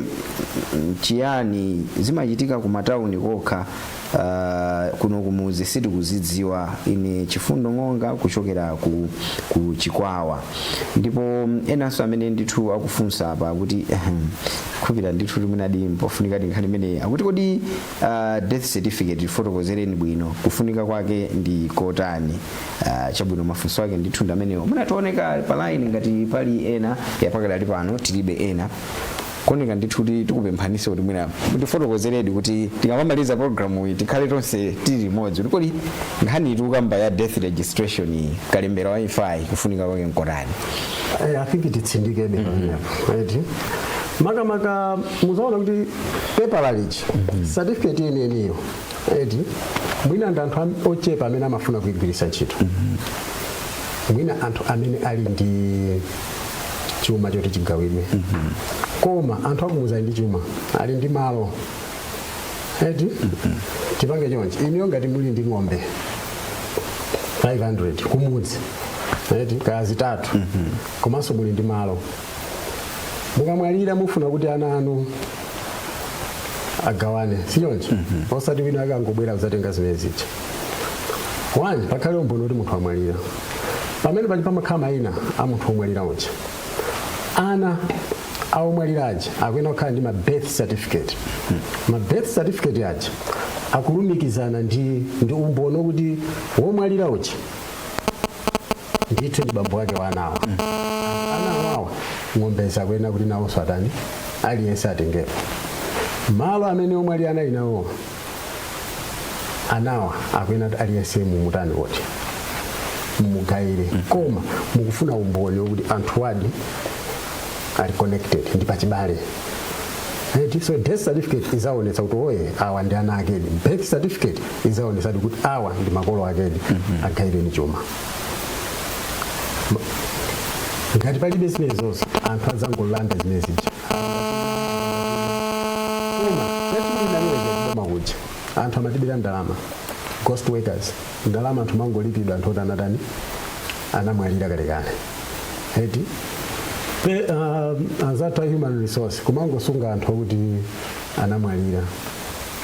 Speaker 2: chiyani? Zimachitika ku matawuni kokha, kuno kumuzi sitikuzidziwa. Ine Chifundo Ng'onga kuchokera ku Chikwawa. Ndipo enanso amene ndithu akufunsa apa kuti khupira ndithu timunadi pofunika nkhani imeneyi, akuti kodi death certificate tifotokozereni bwino, kufunika kwake ndi kotani? Chabwino, mafunso ake ndithu ndi amenewo. Munationeka pa line ngati pali ena yapakadali pano tilibe ena. Kuoneka ndithu kuti tikupemphanise kuti mwina mutifotokozeredi kuti tikamamaliza program iyi tikhale tonse tili limodzi, kuti kodi nkhani tikukamba ya death registration iyi, kalembera wa imfayi, kufunika kwake nkotani?
Speaker 3: I think titsindikebe pamenepo, right? Makamaka muzaona kuti pepala liji, certificate yeniyeniyo, eti, mwina ndi anthu ochepa amene amafuna kuigwiritsa ntchito, mwina anthu amene ali ndi chuma choti chigawidwe. Koma anthu akumuzi ali ndi chuma, ali ndi malo, eti? Tipange chonchi: inuyo ngati muli ndi ng'ombe 500 kumudzi, eti, kaya zitatu, komanso muli ndi malo, mukamwalira mufuna kuti ana anu agawane, sichoncho? Osati wina akangobwera kudzatenga zimene zija. One, pakhale umboni kuti munthu amwalira. Pamene pachi pamakhala mayina a munthu womwalira uja. Ana aomwalira aja akuyenera kukhala ndi ma birth certificate. Ma birth certificate aja akulumikizana ndi umboni wokuti womwalira uja ndithu ndi bambo ake wa anawa. Ana awawa ng'ombe zakuyenera kuti nawonso atani? Aliyense atengepo. Malo amene omwalira anali nawo anawa akuyenera kuti aliyense mumutani kuti mumugayire. Koma mukufuna umboni wokuti anthu adi ali connected, ndi pachibale. Right? So death certificate izaonetsa kuti oye, awa ndi ana akedi. Birth certificate izaonetsa kuti awa ndi makolo akedi, agayireni chuma. Ngati palibe zimenezonso, anthu adzangolanda zimene zija. Koma chachiwiri, naneza kuboma kuja anthu amatibira ndalama, ghost workers, ndalama anthu mangolipidwa, anthu oti anatani? Anamwalira kalekale, eti? Anzathu a human resource kumangosunga anthu okuti anamwalira.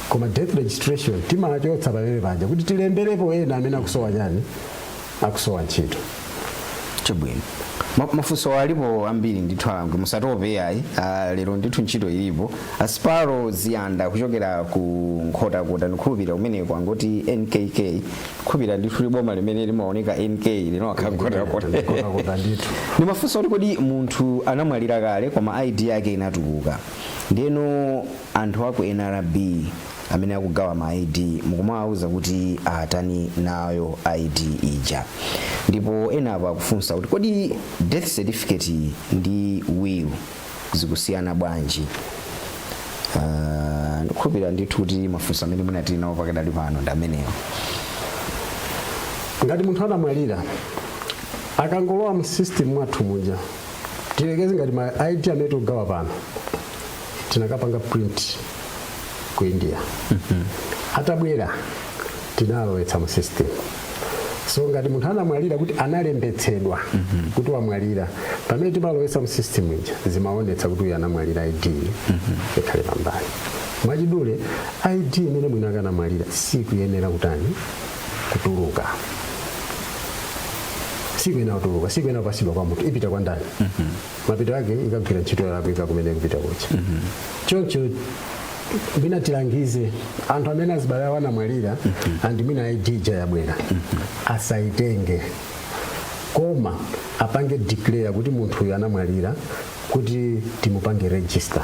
Speaker 3: Koma death registration timachotsa pamene paja kuti tilemberepo ena amene akusowa chani? Akusowa ntchito.
Speaker 2: Chabwino. Mafunso alipo ambiri ndithu, alangwe, musatope ayi. Lero ndithu ntchito ilipo. Asparo Ziyanda kuchokera ku Nkhotakota, ndikhulupirira kumeneko angoti NKK, khulupirira ndithu liboma limene limaoneka NK linowakhala Nkhotakota.
Speaker 3: Nkhotakota ndithu.
Speaker 2: Ndi mafunso kuti kodi munthu anamwalira kale koma ID yake inatuluka, ndeno anthu aku NRB amene akugawa ma ID mukumawauza kuti atani nayo ID ija? Ndipo ena apo akufunsa kuti kodi death certificate ndi will zikusiyana bwanji? Ndikhulupirira ndithu kuti mafunso amene munatili nawo pakadali pano ndi amenewo.
Speaker 3: Ngati munthu anamwalira, akangolowa mu system mwathu muja, tilekeze ngati ma ID amene tikugawa pano tinakapanga print ku India, atabwera tinalowetsa mu system. So ngati munthu anamwalira, kuti analembetsedwa kuti wamwalira, pamene timalowetsa mu system ija zimaonetsa kuti uyu anamwalira, ID ikhale pambali. Mwachidule, ID imene mwina akanamwalira sikuyenera kutani? Kutuluka. Sikuyenera kutuluka, sikuyenera kupasidwa kwa munthu. Ipita kwa ndani? Mapito ake ikagwira ntchito yolakwika kumene kupita kucha. Choncho mwina tilangize anthu amene azibale awo anamwalira and mwina ID ija yabwera, asaitenge, koma apange declare kuti munthu uyu anamwalira, kuti timupange register,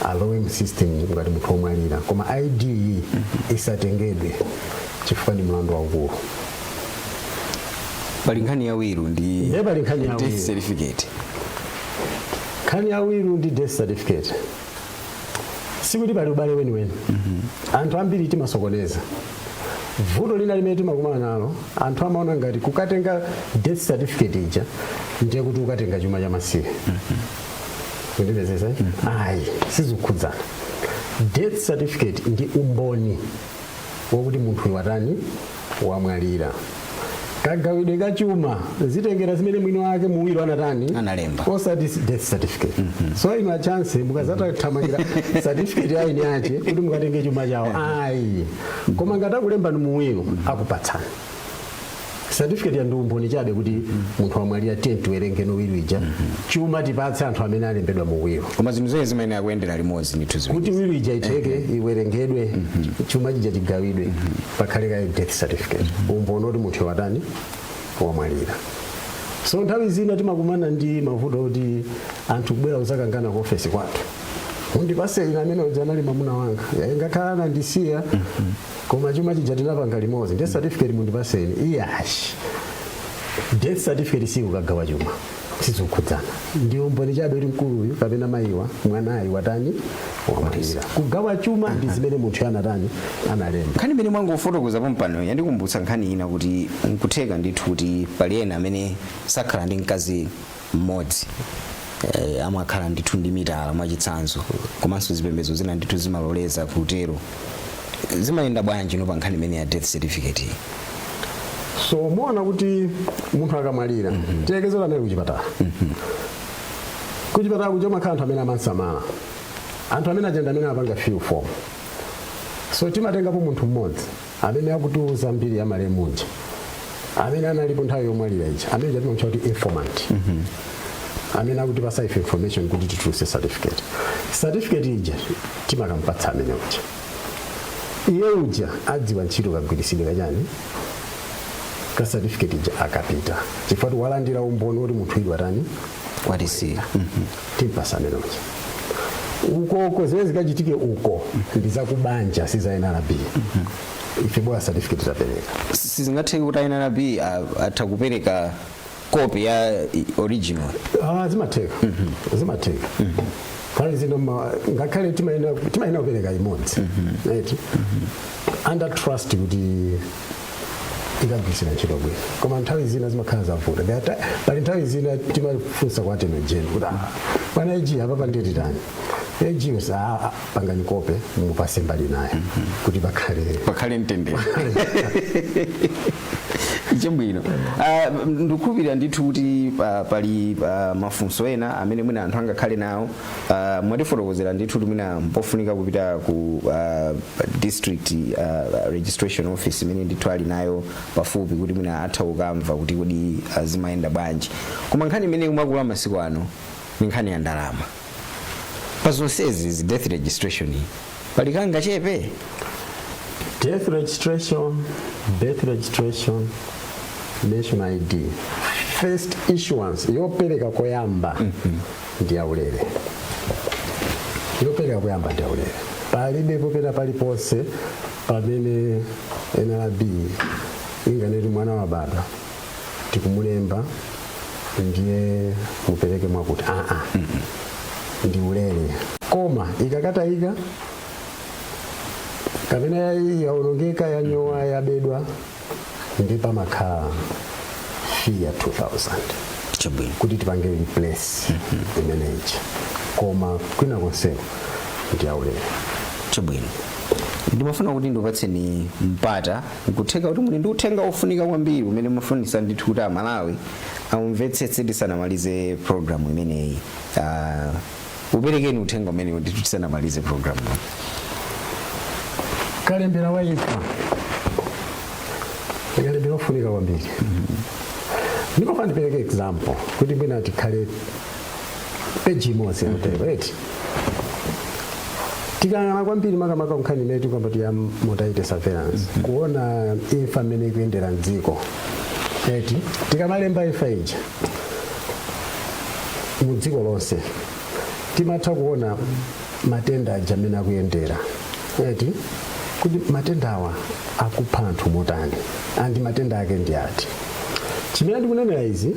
Speaker 3: alowe mu system ngati munthu womwalira. Koma ID iyi isatengedwe chifukwa ndi mlandu waukulu.
Speaker 2: Pali nkhani ya will ndi
Speaker 3: Ndiye pali nkhani ya
Speaker 2: death
Speaker 3: will.
Speaker 2: certificate.
Speaker 3: Nkhani ya will ndi death certificate, sikuti pali ubale weniweni. Anthu ambiri timasokoneza. Vuto lina limene timakumana nalo, anthu amaona ngati kukatenga death certificate ija ndiye kuti ukatenga chuma cha masiye. Kundipezesa? Ayi, sizikukhudzana. Death certificate ndi umboni wokuti munthu uyu watani? Wamwalira. Kagawidwe kachuma zitengera zimene mwini wake mu will anatani?
Speaker 2: Analemba.
Speaker 3: Osati death certificate. So inu achance mukazathamangira certificate yaini ache kuti mukatenge chuma chawo, ayi. Koma ngati akulemba ni mu will, akupatsani certificate ya ndiumboni chabe kuti munthu wamwalira. Tiye tiwerenge no will ija, chuma tipatse anthu amene alembedwa mu will.
Speaker 2: Koma zinthu zonse zimayenera kuyendera limodzi ndithu ziwiri.
Speaker 3: Kuti will ija itheke, iwerengedwe, chuma chija chigawidwe, pakhale ka death certificate, umboni kuti munthu watani? Wamwalira. So nthawi zina timakumana ndi mavuto kuti anthu kubwera kuzakangana ku ofesi kwathu: "Mundipase ine, amene uja anali mwamuna wanga. Yaye, ngakhala anandisiya, koma chuma chija tinapanga limodzi, ndiye certificate mundipaseni." Iyashi, death certificate sikukagawa chuma, sizikukhudzana. Ndi umboni chabe kuti mkuluyu kapena mayiwa, mwanayi watani? Wamwalira. Kugawa chuma ndi zimene munthu anatani? Analemba.
Speaker 2: Nkhani imene mwangofotokoza pompano yandikumbutsa nkhani ina, kuti nkutheka ndithu kuti pali ena amene sakhala ndi mkazi mmodzi, amakhala ndithu ndi mitala mwachitsanzo, komanso zipembedzo zina ndithu zimaloleza kutero. Zimayenda bwanji no pa nkhani imene ya death certificate iyi?
Speaker 3: So muona kuti munthu akamwalira, tiyerekezera anali kuchipatala. Kuchipatala kuja kumakhala anthu amene amansamala, anthu amene ajenda, amene amapanga fill form. So timatengapo munthu mmodzi amene akutiuza mbiri ya malemuja, amene analipo nthawi yomwalira ija, amene timamutcha kuti informant, amene akutipasa ife information kuti tituluse certificate. Certificate ija timakampatsa amene uja. Iye uja adziwa ntchito kagwirisidwe kachani ka certificate ija akapita, chifukwa walandira umboni kuti munthu uyu watani?
Speaker 2: Watisiya.
Speaker 3: Timpasa amene uja. Ukoko zimene zikachitike uko ndi zakubanja, si za NRB. Ife bola certificate tapereka.
Speaker 2: Sizingatheke kuti NRB atha kupereka copy ya original?
Speaker 3: Ah, zimatheka, zimatheka. Nthawi zino ngakhale timayenera kupereka imodzi, right, under trust kuti ikagwirisira ntchito bwino, koma nthawi zina zimakhala zavuta. Pali nthawi zina timafunsa kwa Attorney General kuti, "Ah, bwana AG, apa pandeti tani?" AG usa, "Ah, ah, pangani copy, mupase mbali naye kuti pakhale
Speaker 2: Pakhale mtendere." Chabwino. Ndikukhulupirira ndithu kuti pali mafunso ena amene mwina anthu angakhale nawo. Mwatifotokozera ndithu kuti mwina mpofunika kupita ku district registration office imene ndithu ali nayo pafupi, kuti mwina atha kukamva kuti kodi zimayenda bwanji. Koma nkhani imene imakula masiku ano ni nkhani ya ndalama. Pa zonsezi zi death registration iyi, pali kanga chepe?
Speaker 3: Death registration, birth registration, national ID, first issuance, yopereka koyamba ndi yaulere. Yopereka koyamba ndi yaulere. Palibe popena paliponse pamene NRB inganeti mwana wabadwa, tikumulemba, ndiye mupereke mwakuti. Aa, ndi ulere. Koma ikakatayika kapena yaonongeka, yanyowa, yabedwa, ndi pamakhala fee ya 2000 kuti tipange replace imeneyi. Koma kwina konseko ndi yaulere.
Speaker 2: Chabwino. Ndimafuna kuti ndikupatseni mpata. Nkutheka kuti muli ndi uthenga ofunika kwambiri umene mufunisa ndithu kuti Amalawi amumvetsetse tisanamalize program imeneyi. Uperekeni uthenga umenewu ndithu tisanamalize program.
Speaker 3: Kalembera wa imfa kalembera ofunika kwambiri. Ndimafuna ndipereke example kuti mwina tikhale peji imodzi yakutero, eti? Tikayang'ana kwambiri, makamaka nkhani imene tikambati ya mortality surveillance, kuona imfa imene ikuyendera mdziko, eti? Tikamalemba imfa ija mu dziko lonse, timatha kuona matenda aja amene akuyendera, eti, kuti matenda awa akupha anthu motani and matenda ake ndi ati. Chimene ndikunenera izi,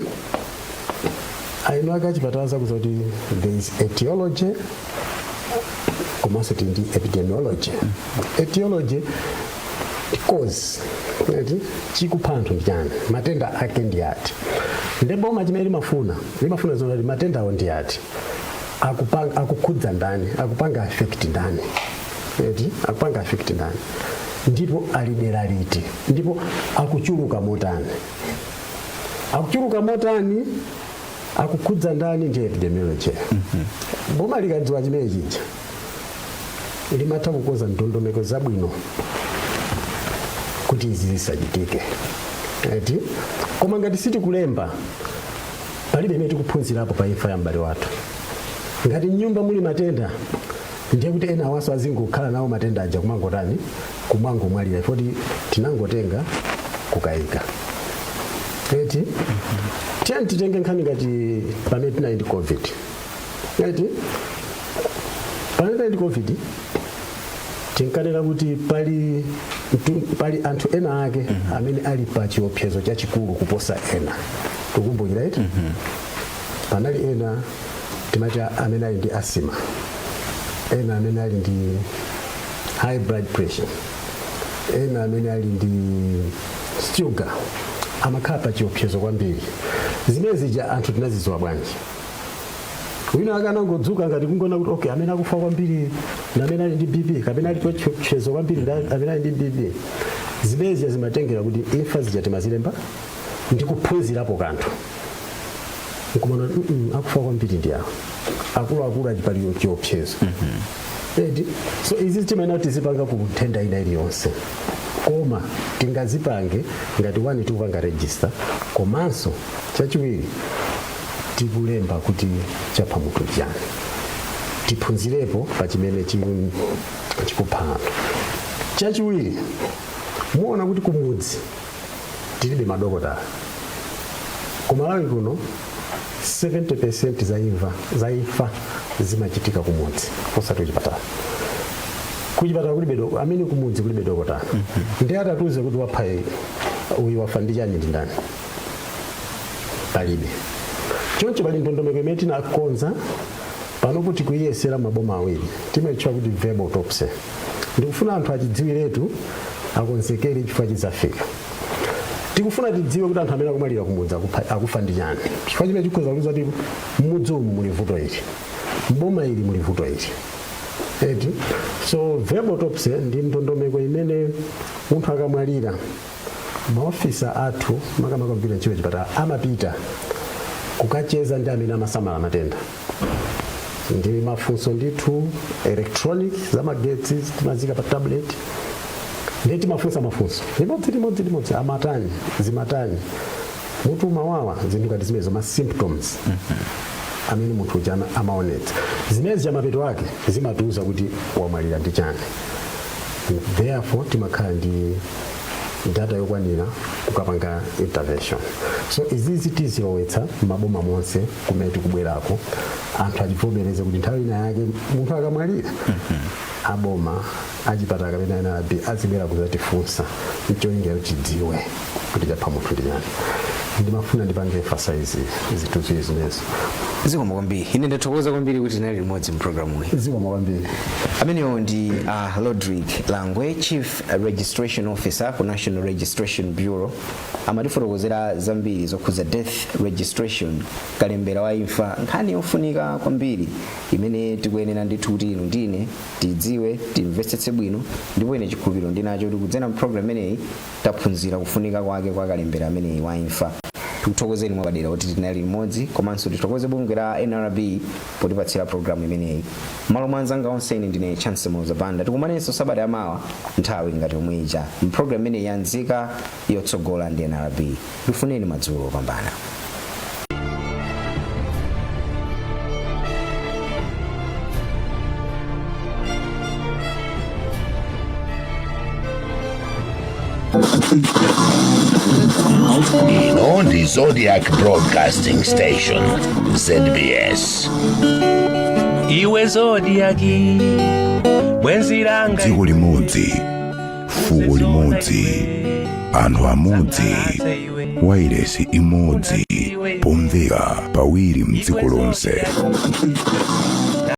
Speaker 3: aino ake achipatala zakuza kuti there is etiology komanso tili ndi epidemiology. Etiology, cause, eti, chikupha anthu ndi chani, matenda ake ndi ati. Nde boma chimene limafuna zona kuti matenda awo ndi ati, akukhudza ndani, akupanga affect ndani, eti, akupanga affect ndani. Ndipo ali dera liti? Ndipo akuchuluka motani? Akuchuluka motani? Akukhudza ndani? Ndi epidemiology. Boma likadziwa chimene chija, limatha kukonza ndondomeko zabwino kuti izi zisachitike, eti? Koma ngati sitikulemba, palibe imene tikuphunzirapo pa imfa ya m'bale wathu. Ngati mnyumba muli matenda, ndiye kuti ena awanso azingokhala nawo matenda aja, kumangotani, kumangomwalira, ifoti tinangotenga kukayika, eti? Tiyeni titenge nkhani ngati pamene tinali ndi COVID, eti? Pamene tinali ndi COVID, tinkanena kuti pali anthu ena ake amene ali pa chiopsezo chachikulu kuposa ena. Tikukumbukira, eti? Panali ena timati amene ali ndi asthma, ena amene ali ndi high blood pressure, ena amene ali ndi sugar, amakhala pa chiopsezo kwambiri. Zimene zija anthu tinazidziwa bwanji? Wina akanangodzuka ngati kungona kuti, okay, amene akufa kwambiri ndi amene ali ndi BP, kapena ali pa chiopsezo kwambiri ndi amene ali ndi BP. Zimene zija zimatengera kuti imfa zija timazilemba ndi kuphunzirapo kanthu, nkumana akufa kwambiri ndi awo akuluakulu achipali chiopsezo, eti? So izi timayenera kuti tizipanga ku nthenda ina iliyonse, koma tingazipange ngati, one, tikupanga register, komanso chachiwiri tikulemba kuti chapha munthu chani, tiphunzirepo pa chimene chikupha anthu. Chachiwiri, muona kuti kumudzi tilibe madokotala. Kumalawi kuno 70% za imfa zimachitika kumudzi, osati kuchipatala. Kuchipatala kulibe amene kumudzi kulibe dokotala. Ndi atatiuze kuti wapha uyu, wafa ndi chani, ndi ndani? Palibe. Choncho pali ndondomeko imene tinakonza pano kuti kuyesera maboma awiri, timaitchula kuti verbal autopsy. Ndikufuna anthu achidziwiretu, akonzekere, chifukwa chidzafika. Tikufuna tidziwe kuti anthu amene akumwalira kumudzi akufa ndi chani, chifukwa chimene chikhoza kuuza kuti mmudzi umu muli vuto ili, mboma ili muli vuto ili, eti? So verbal autopsy ndi ndondomeko imene munthu akamwalira, maofisa athu, makamaka kugwira ntchito chipatala, amapita kukacheza ndi amene amasamala matenda ndi mafunso ndithu electronic zamagetsi, timazika pa tablet, ndiye timafunsa mafunso limodzi limodzi limodzi: amatani, zimatani, mutu umawawa, zinthu ngati zimenezo, ma symptoms amene munthu uja amaonetsa. Zimene zija mapeto ake zimatiuza kuti wamwalira ndi chani. Therefore timakhala ndi data yokwanira kukapanga intervention. So izizi tizilowetsa maboma monse kumene tikubwerako. Anthu achivomereze kuti nthawi ina yake munthu akamwalira, aboma, achipatala kapena NRB azibwera kuzatifunsa ncholinga tidziwe kuti chapha munthu ndi chani. Ndimafuna ndipange emphasize zinthu ziwiri zimenezo.
Speaker 2: Zikomo kwambiri. Ine ndathokoza kwambiri kuti tinali limodzi mpulogalamu iyi.
Speaker 3: Zikomo kwambiri.
Speaker 2: Amenewo ndi Rodrick Langwe, Chief Registration Officer ku National Registration Bureau. Amatifotokozera zambiri zokhudza death registration, kalembera wa imfa, nkhani yofunika kwambiri imene tikuyenera ndithu kuti inu ndine tidziwe, timvetsetse bwino. Ndipo ine chikhulupiriro ndinacho kuti kudzera mpulogalamu imeneyi taphunzira kufunika kwake kwa kalembera ameneyi wa imfa. Tikuthokozeni mwapadera kuti tinali limodzi, komanso tithokoze bungwe la NRB potipatsira programu imeneyi. Malo mwa anzanga onse, ine ndine Chance Mozabanda. Tikumanenso sabata yamawa nthawi ngati omwe ija mpulogalamu imeneyi ya Nzika Yotsogola ndi NRB. Ndifuneni madzulo opambana.
Speaker 1: Ino ndi Zodiak Broadcasting Station, ZBS.
Speaker 4: Iwe Zodiak, bwenzi langa.
Speaker 1: Dziko limodzi, fuko limodzi, anthu amodzi, wailesi imodzi, pomveka pawiri mdziko lonse.